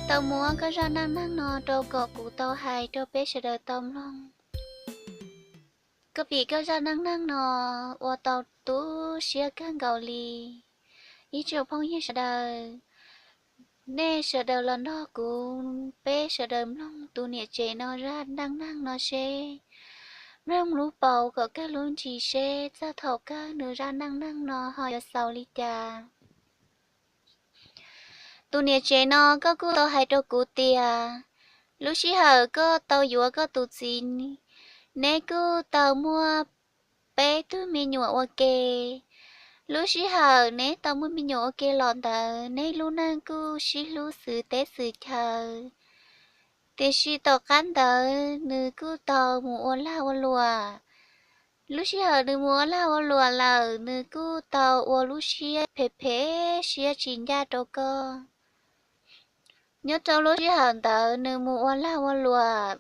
Tau muab koj zaj neej neeg no rau kom kuv tau hais rau peb sawv daws tau mloog. Koj vim koj zaj neej neeg no ua tau tu siab kawg nkaus li. Ib tsoom phooj ywg sawv daws, nej sawv daws los nrog kuv peb sawv daws mloog tus niam tsev no zaj neej neeg no seb, mloog lub paus kom kawg lub ntsis seb txog thaum kawg nws zaj neej neeg no ho yuav xaus li cas. Tus niam tsev no koj kuj tau hais rau kuv tias, lub sij hawm koj tau yuav koj tus txiv, neb kuj tau muaj peb tug me nyuam ua ke. Lub sij hawm neb tau muaj me nyuam ua ke los ntawd neb lub neej kuj sib hlub xwm teb xwm chaw. Tiam sis tom qab ntawd nws kuj tau mus ua lag ua luam. Lub sij hawm nws mus ua lag ua luam lawm nws kuj tau ua lub siab phem phem siab tsis ncaj rau koj. Nyob rau lub sij hawm ntawd nws mus ua lag ua luam,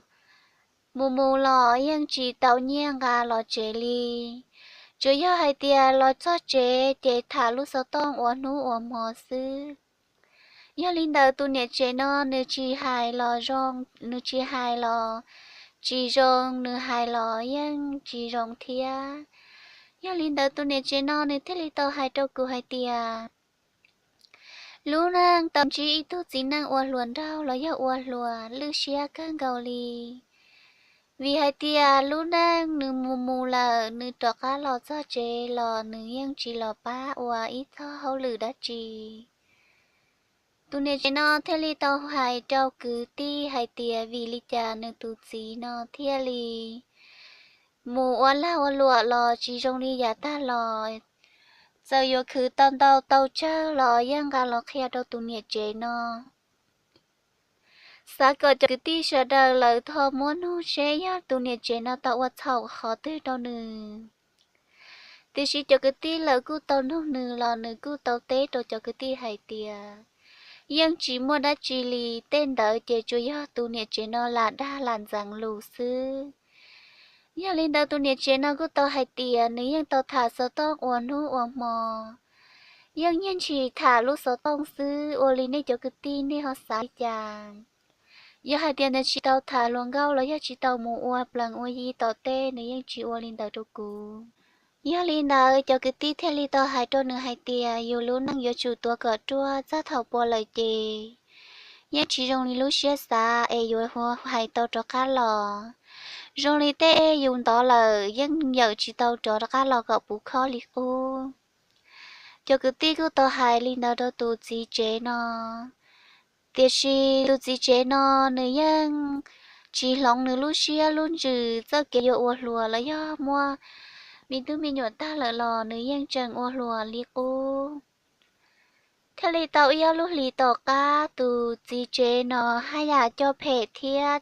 mus mus los yeej tsis tau nyiaj nqa los tsev li. Tsuas yog hais tias los txog tsev ces tham lub xov tooj ua hnub ua hmo xwb. Yog li ntawd tus niam tsev no nws tsis hais los zoo, nws tsis hais los tsis zoo, nws hais los yeej tsis zoo thiab. Yog li ntawd tus niam tsev no nws thiaj li tau hais rau kuv hais tias, lub neej tau ntsib ib tug txiv neej ua hluas nraug los yog ua hluas lwj siab kawg nkaus li. Vim hais tias lub neej nws mus mus lawm, nws rov qab los txog tsev los nws yeej tsis los pab ua ib txog hauj lwm dab tsi. Tus niam tsev no thiaj li tau hais rau kwv tij hais tias vim li cas nws tus txiv no thiaj li mus ua lag ua luam los tsis zoo li yav tag los, txawm yuav khwv tau ntau tau tsawg los yeej nqa los qhia rau tus niam tsev no. Xav kom cov kwv tij sawv daws lawv ho muab nug seb yog tus niam tsev no tau ua txhaum qhov twg rau nws. Tiam sis cov kwv tij lawv kuj tau nug nws los nws kuj tau teb rau cov kwv tij hais tias, yeej tsis muaj dab tsi li, tej ntawd ces tsuas yog tus niam tsev no lam dag lam ntxeev lus xwb. Yog li ntawd tus niam tsev no kuj tau hais tias nws yeej tau tham xov tooj ua hnub ua hmo, yeej nyiag ntshis tham lub xov tooj xwb, ua li nej cov kwv tij nej ho xav li cas? Yog hais tias nws tsis tau tham hluas nkauj los yog tsis tau mus ua plees ua yi tom teb nws yeej tsis ua li ntawd rau kuv. Yog li ntawd cov kwv tij thiaj li tau hais rau nws hais tias yus lub neej yuav tsum tuav kom ruaj, txog thaum puas lawm ces yeej tsis zoo li lub siab xav es yuav hais tau rov qab los. Zoo li tej yus ntov lawm yeej yawm tsis tau rov qab los kom puv khob li qub. Cov kwv tij kuj tau hais li ntawd rau tus txiv tsev no, tiam sis tus txiv tsev no nws yeej tsis hloov nws lub siab lub ntsws, txoj kev yuav ua hluas los yog muaj me tub me nyuam tag lawm los nws yeej tseem ua hluas li qub. Thiaj li tau ib ob lub hlis tom qab tus txiv tsev no haj yam coj phem thiab,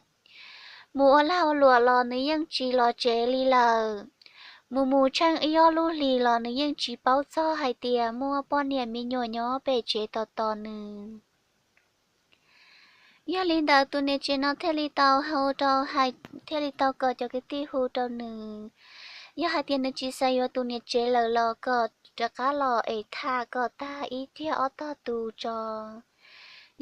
mus ua lag ua luam los nws yeej tsis los tsev li lawm. Mus mus tsheej ib ob lub hlis los nws yeej tsis paub txog hais tias muaj poj niam me nyuam nyob pem tsev tos tos nws. Yog li ntawd tus niam tsev no thiaj li tau hu rau, thiaj li tau kom cov kwv tij hu rau nws. Yog hais tias nws tsis xav yuav tus niam tsev lawm los kom rov qab los es tham kom tag ib tiag ob tog tus tso.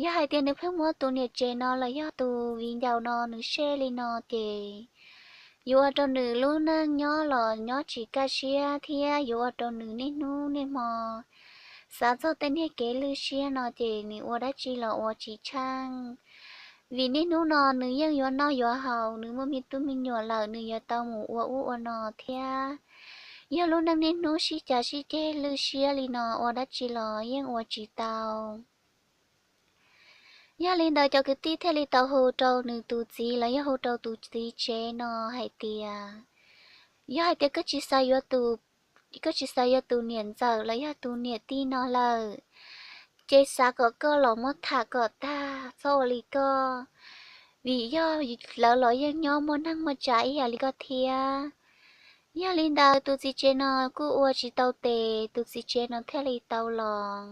Yog hais tias nws pheej muab tus niam tsev no los yog tus viv ncaus no nws sej li no ces yuav ua rau nws lub neej nyob los nyob tsis kaj siab thiab yuav ua rau nws niaj hnub niaj hmo xav txog tej niag kev lwj siab no ces nws ua dab tsi los ua tsis tsheej. Vim niaj hnub no nws yeej yuav noj yuav haus, nws muaj me tub me nyuam lawm nws yuav tau mus ua ub ua no thiab. Yog lub neej niaj hnub sib cav sib ceg lwj siab li no ua dab tsi los yeej ua tsis tau. Yog li ntawd cov kwv tij thiaj li tau hu rau nws tus txiv los yog hu rau tus txiv tsev no hais tias, yog hais tias koj tsis xav yuav tus, koj tsis xav yuav tus niam ntxawm los yog tus niam tij no lawm, ces xav kom koj los muab tham kom tag, txhob ua li koj, vim yog lawv los yeej nyob muaj neej muaj tsa ib yam li koj thiab. Yog li ntawd tus txiv tsev no kuj ua tsis tau tes, tus txiv tsev no thiaj li tau los.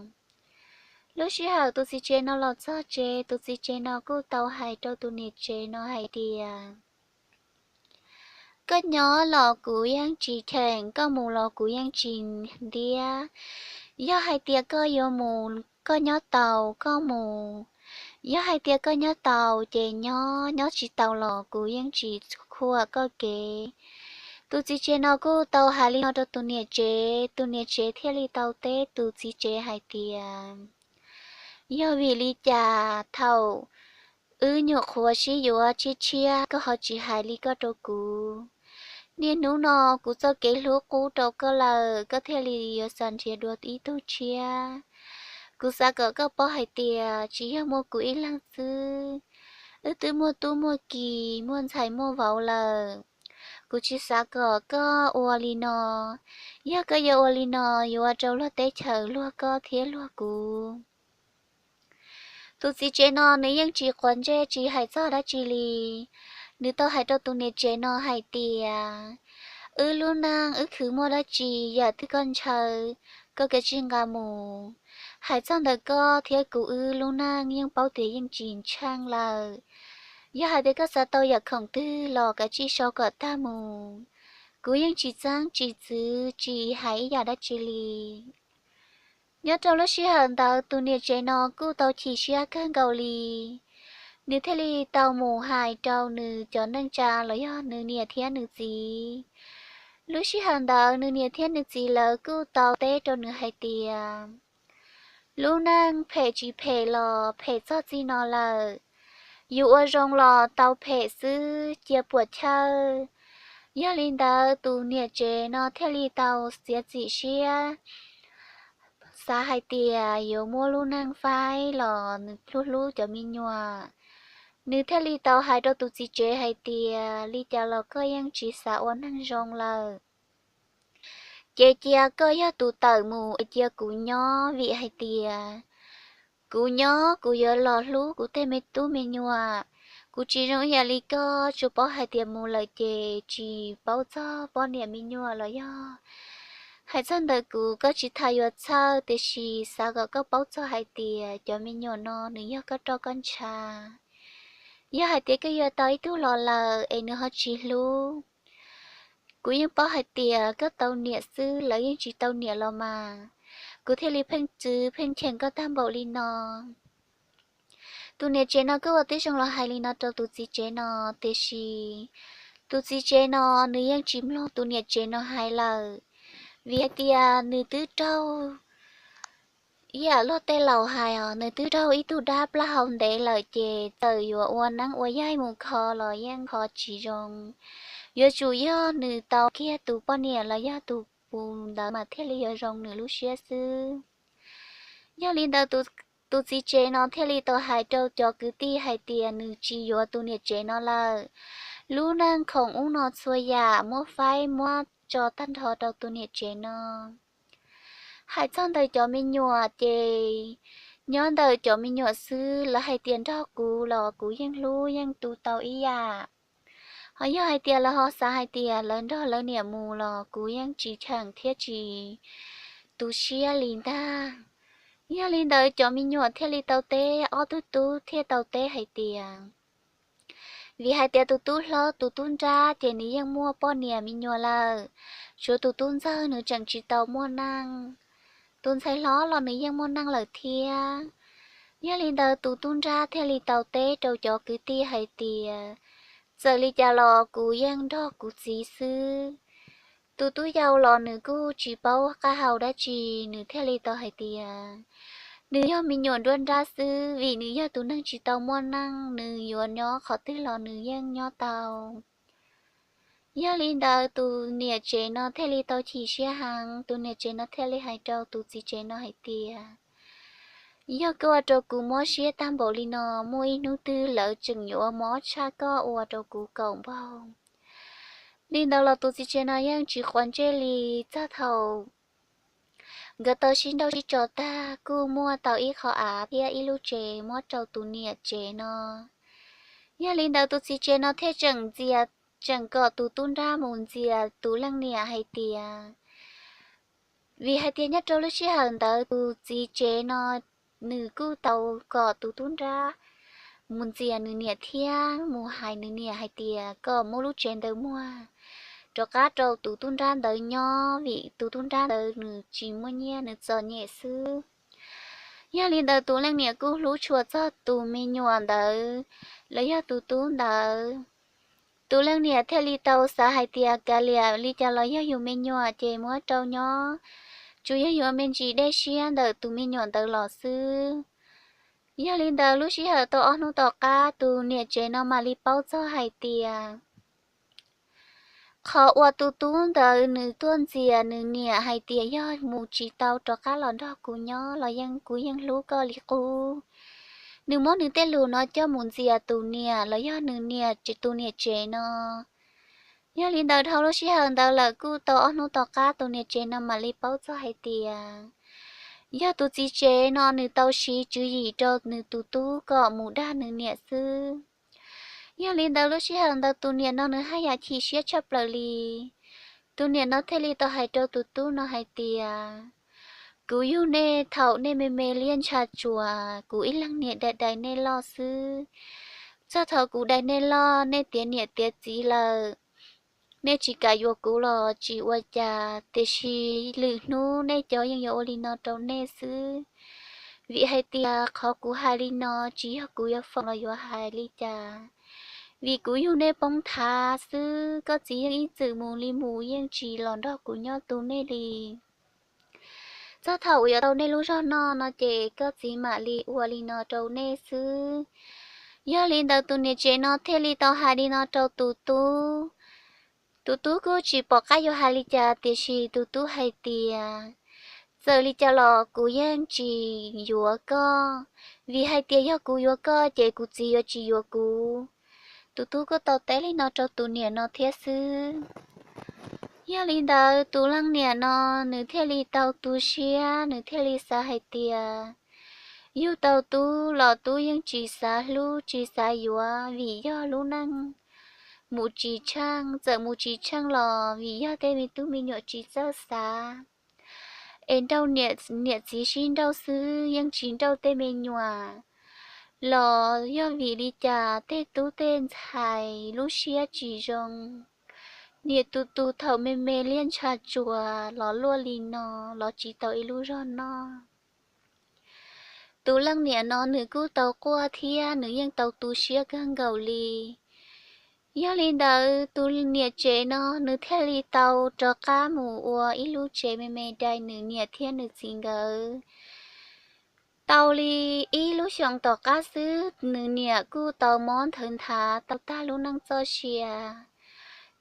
Lub sij hawm tus txiv tsev no los txog tsev, tus txiv tsev no kuj tau hais rau tus niam tsev no hais tias, koj nyob los kuv yeej tsis cheem, koj mus los kuv yeej tsis ntiab. Yog hais tias koj yuav mus, koj nyob tau koj mus, Yog hais tias koj nyob tau ces nyob, nyob tsis tau los kuv yeej tsis khuam koj kev. Tus txiv tsev no kuj tau hais li no rau tus niam tsev, tus niam tsev thiaj li tau teb tus txiv tsev hais tias, yog vim li cas thaum wb nyuam qhuav sib yuav tshiab tshiab koj ho tsis hais li koj rau kuv? Niaj hnub no kuv txoj kev hlub qub rau koj lawm, koj thiaj li yuav xav nrhiav dua ib tug tshiab. Kuv xav kom koj paub hais tias tsis yog muaj kuv ib leeg xwb, wb twb muaj tub muaj ki, muaj ntxhais muaj vauv lawm. Kuv tsis xav kom koj ua li no. Yog koj yuav ua li no, yuav ua rau luag teb chaws luag koj thiab luag kuv. Tus txiv tsev no nws yeej tsis quav ntsej tsis hais txog dab tsi li. Nws tau hais rau tus niam tsev no hais tias, wb lub neej wb khwv muaj dab tsi, yam twg koj ntshaw, koj kav tsij nqa mus. Hais txog ntawm koj thiab kuv, wb lub neej yeej paub tias yeej tsis ntsheej lawm. Yog hais tias koj xav tau yam khoom twg los kav tsij sau kom tag mus. Kuv yeej tsis txeeb tsis txwv tsis hais ib yam dab tsi li. Nyob rau lub sij hawm ntawd tus niam tsev no kuj tau chim siab kawg nkaus li. Nws thiaj li tau mus hais rau nws cov neej tsa los yog nws niam thiab nws txiv. Lub sij hawm ntawd nws niam thiab nws txiv lawv kuj tau teb rau nws hais tias, lub neej phem tsis phem los phem txog txij no lawm. Yus ua zoo los tau phem xwb, cia puam chawj. Yog li ntawd tus niam tsev no thiaj li tau txiav txim siab, xav hais tias yuav muab lub neej faib los nws hlub hlub cov me nyuam. Nws thiaj li tau hais rau tus txiv tsev hais tias, li cas los koj yeej tsis xav ua neeg zoo lawm. Ces cia koj yog tus tawm mus es cia kuv nyob, vim hais tias kuv nyob kuv yuav los hlub kuv tej me tub me nyuam. Kuv tsis zoo ib yam li koj, tsuas paub hais tias mus lawm ces tsis paub txog poj niam me nyuam los yog. Hais txog ntawm kuv koj tsis tas yuav txhawj, tiam sis xav kom koj paub txog hais tias cov me nyuam no nws yog koj roj koj ntsha. Yog hais tias koj yuav tau ib tug los lawm es nws ho tsis hlub, kuv yeej paub hais tias koj tau niam xwb, lawv yeej tsis tau niam los mas, kuv thiaj li pheej txwv pheej cheem koj tag npaum li no. Tus niam tsev no kuj ua tib zoo los hais li no rau tus txiv tsev no, tiam sis tus txiv tsev no nws yeej tsis mloog tus niam tsev no hais lawm, vim hais tias nws twb raug, ib yam luag tej laus hais os, nws twb raug ib tug dab plaub hau ntev lawm ces txawm yuav ua neeb ua yaig mus kho los yeej kho tsis zoo. Yuav tsum yog nws tau kiag tus poj niam los yog tus pus ntawd mas thiaj li yuav zoo nws lub siab xwb. Yog li ntawd tus txiv tsev no thiaj li tau hais rau cov kwv tij hais tias nws tsis yuav tus niam tsev no lawm. Lub neej khoom ub no txhua yam muab faib muab tso tag nrho rau tus niam tsev no. Hais txog ntawm cov me nyuam ces nyob ntawm cov me nyuam xwb, lawv hais tias nrog kuv los kuv yeej hlub yeej tu tau ib yam. Ho yog hais tias lawv ho xav hais tias lawv nrog lawv niam mus los kuv yeej tsis cheem thiab tsis tu siab li ntag. Yog li ntawd cov me nyuam thiaj li tau teb, ob tug tub thiaj tau teb hais tias, vim hais tias tus tub hlob tus tub nrab ces nws yeej muaj poj niam me nyuam lawm, tshuav tus tub ntxawg nws tseem tsis tau muaj neej. Tus ntxhais hlob los nws yeej muaj neej lawm thiab. Yog li ntawd tus tub nrab thiaj li tau teb rau cov kwv tij hais tias, txawm li cas los kuv yeej nrog kuv txiv xwb. Tus tub yau los nws kuj tsis paub qab hau dab tsi, nws thiaj li tau hais tias nws yog me nyuam nruab nrab xwb, vim nws yog tus neeg tsis tau muaj neej, nws yuav nyob qhov twg los nws yeej nyob tau. Yog li ntawd tus niam tsev no thiaj li tau chim siab heev, tus niam tsev no thiaj li hais rau tus txiv tsev no hais tias, yog koj ua rau kuv mob siab tag npaum li no, muaj ib hnub twg lawv tseem yuav mob tshaj koj ua rau kuv kaum npaug. Li ntawd los tus txiv tsev no yeej tsis quav ntsej li. Txog thaum nkawd tau sib nrauj sib tso tag, kuj muaj tau ib qho av thiab ib lub tsev muab rau tus niam tsev no. Yog li ntawd tus txiv tsev no thiaj tseem ntxias, tseem kom tus tub nrab mus ntxias tus leej niam hais tias, vim hais tias nyob rau lub sij hawm ntawd tus txiv tsev no nws kuj tau kom tus tub nrab mus ntxias nws niam thiab mus hais nws niam hais tias kom muab lub tsev ntawd muag rov qab rau tus tub nrab ntawd nyob, vim tus tub nrab ntawd nws tsis muaj nyiaj, nws txom nyem xwb. Yog li ntawd tus leej niam kuj hlub tshua txog tus me nyuam ntawd los yog tus tub ntawd. Tus leej niam thiaj li tau xav hais tias kav liam li cas los yog yus me nyuam ces muab rau nyob, tsuas yog yuav me ntsis dej siab ntawm tus me nyuam ntawd los xwb. Yog li ntawd lub sij hawm tau ob hnub tom qab tus niam tsev no mam li paub txog hais tias qhov uas tus tub ntawd nws tuaj ntxias nws niam hais tias yog mus tsis tau rov qab los nrog kuv nyob los yeej kuv yeej hlub koj li qub. Nws muab nws tej lus no coj mus ntxias tus niam los yog nws niam, tus niam tsev no. Yog li ntawd dhau lub sij hawm ntawd lawm kuj tau ob hnub tom qab tus niam tsev no mam li paub txog hais tias yog tus txiv tsev no nws tau siv tswv yim rau nws tus tub kom mus dag nws niam xwb. Yog li ntawd lub sij hawm ntawd tus niam no nws haj yam chim siab tshaj plaws li. Tus niam no thiaj li tau hais rau tus tub no hais tias, kuv yug nej thaum nej me me liab ntsha tsuas, kuv ib leeg niam dai dai nej loj xwb. Txog thaum kuv dai nej loj, nej tiav niam tiav txiv lawm, nej tsis kam yuav kuv los tsis ua cas, tiam sis lwm hnub nej cov yeej yuav ua li no rau nej xwb. Vim hais tias qhov kuv hais li no tsis yog kuv yuav foom los yuav hais li cas, vim kuv yug nej poob thav xwb. Koj txiv yeej ib txwm mus li mus yeej tsis los nrog kuv nyob tu nej li. Txog thaum uas yuav tau nej lub zog noj no ces koj txiv mam li ua li no rau nej xwb. Yog li ntawd tus niam tsev no thiaj li tau hais li no rau tus tub. Tus tub kuj tsis pom qab yuav hais li cas, tiam sis tus tub hais tias, txawm li cas los kuv yeej tsis yuav koj, vim hais tias yog kuv yuav koj ces kuv txiv yuav tsis yuav kuv. Tus tub kuj tau teb li no rau tus niam no thiab xwb. Yog li ntawd tus leej niam no nws thiaj li tau tu siab, nws thiaj li xav hais tias yug tau tub los tub yeej tsis xav hlub tsis xav yuav, vim yog lub neej mus tsis tsheej, txawm mus tsis tsheej los vim yog tej me tub me nyuam tsis txawj xav, es nrauj niam txiv sib nrauj xwb yeej tsis nrauj tej me nyuam. Los yog vim li cas tej tub tej ntxhais lub siab tsis zoo, niam tus tus thaum me me liab ntsha tsuas los luaj li no, los tsis tau ib lub zog noj. Tus leej niam no nws kuj tau quaj thiab nws yeej tau tu siab kawg nkaus li. Yog li ntawd tus niam tsev no nws thiaj li tau rov qab mus ua ib lub tsev me me dai nws niam thiab nws txiv nkawd. Tau li ib lub xyoos tom qab xwb nws niam kuj tau mob nthawv nthav tau tag lub neej txoj sia.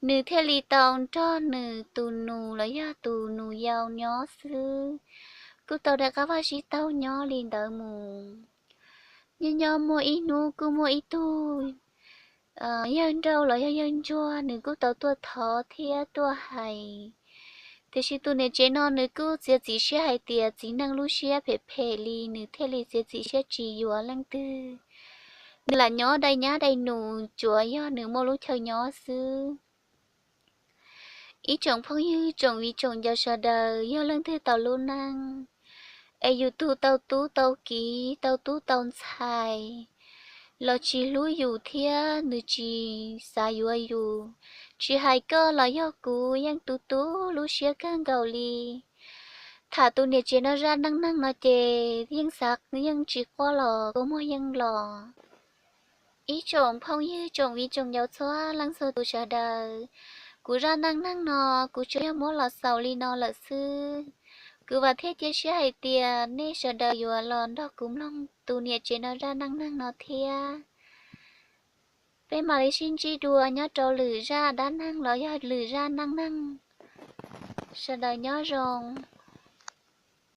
Nws thiaj li tau nrog nws tus nus los yog tus nus yau nyob xwb, kuj tau dai qab vaj sib taug nyob li ntawd mus. Nyob nyob muaj ib hnub kuj muaj ib tug yawg nrauj los yog yawg ntsuag nws kuj tau tuaj thov thiab tuaj hais. Tiam sis tus niam tsev no nws kuj txiav txim siab hais tias txiv neej lub siab phem phem li, nws thiaj li txiav txim siab tsis yuav leej twg. Nws lam nyob dai nyab dai nus tsuas yog nws muaj lub chaw nyob xwb. Ib tsoom phooj ywg tsoom viv tsoom ncaus sawv daws, yog leej twg tau lub neej es yus tus tau tub tau kiv tau tub tau ntxhais los tsis hlub yus thiab nws tsis xav yuav yus, tsis hais koj los yog kuv yeej tu tu lub siab kawg nkaus li. Tham tus niam tsev no zaj neej neeg no ces yeej xav yeej tsis quaj los kua muag yeej los. Ib tsoom phooj ywg tsoom viv tsoom ncaus txhua leej txhua tus sawv daws, kuv zaj neej neeg no kuv tsuas yog muab los xaus li no lawm xwb. Kuv vam thiab cia siab hais tias nej sawv daws yuav los nrog kuv mloog tus niam tsev no zaj neej neeg no thiab. Peb mam li sib ntsib dua nyob rau lwm zaj dab neeg los yog lwm zaj neej neeg. Sawv daws nyob zoo.